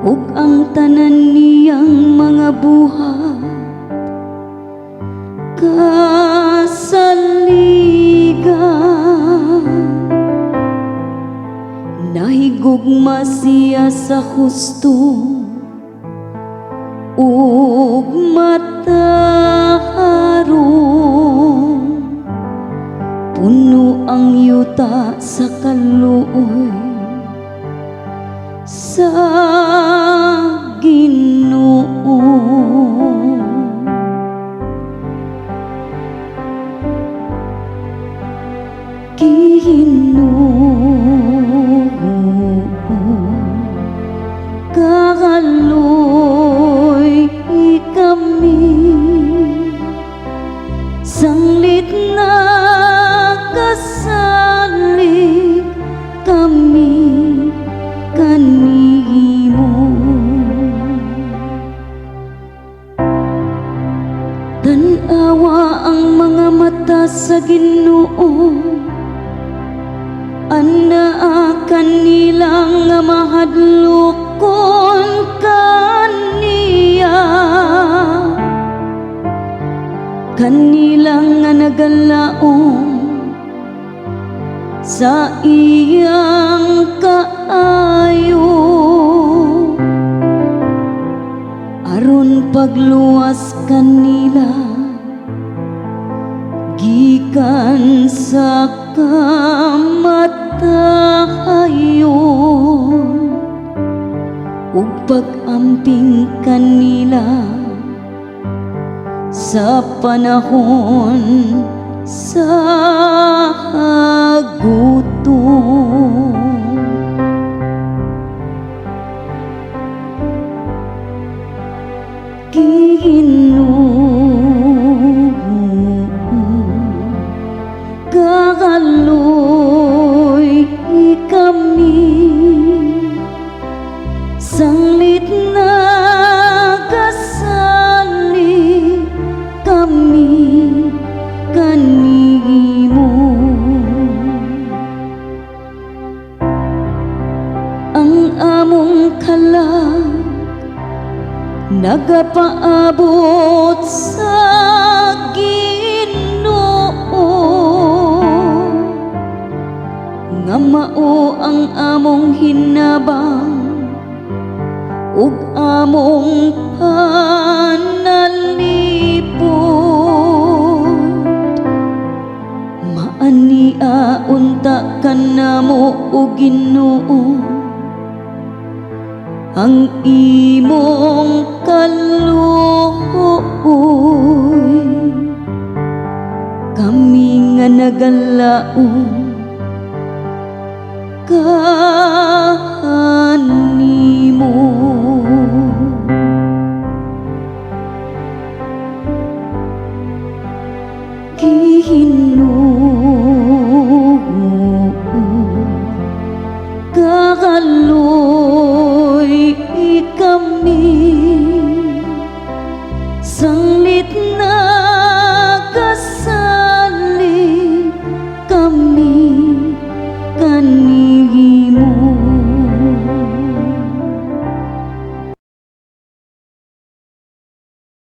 Ug ang tanan niyang mga buhat kasaligan. Nahigugma siya sa husto ug mataharong. Puno ang yuta sa kaluoy sa Ginoo. Ginoo, kaloy kami sanglit na kasalig kami kanimo. Tan-awa ang mga mata sa Ginoo anaa kanila nga mahadlokon kaniya, kanila nga nagalaom sa iyang kaayo, aron pagluwas kanila gikan sa kamatayon ug pag-amping kanila sa panahon sa gutom. Ginoo, kaloy kami sanglit na kasalig kami kanimo. Ang among kalag nagapaabot sa Ginoo nga mao ang among hinabang ug among panalipod. Maania unta kanamo, o Ginoo, ang imong kaluoy. Kami nga nagalaom kanimo.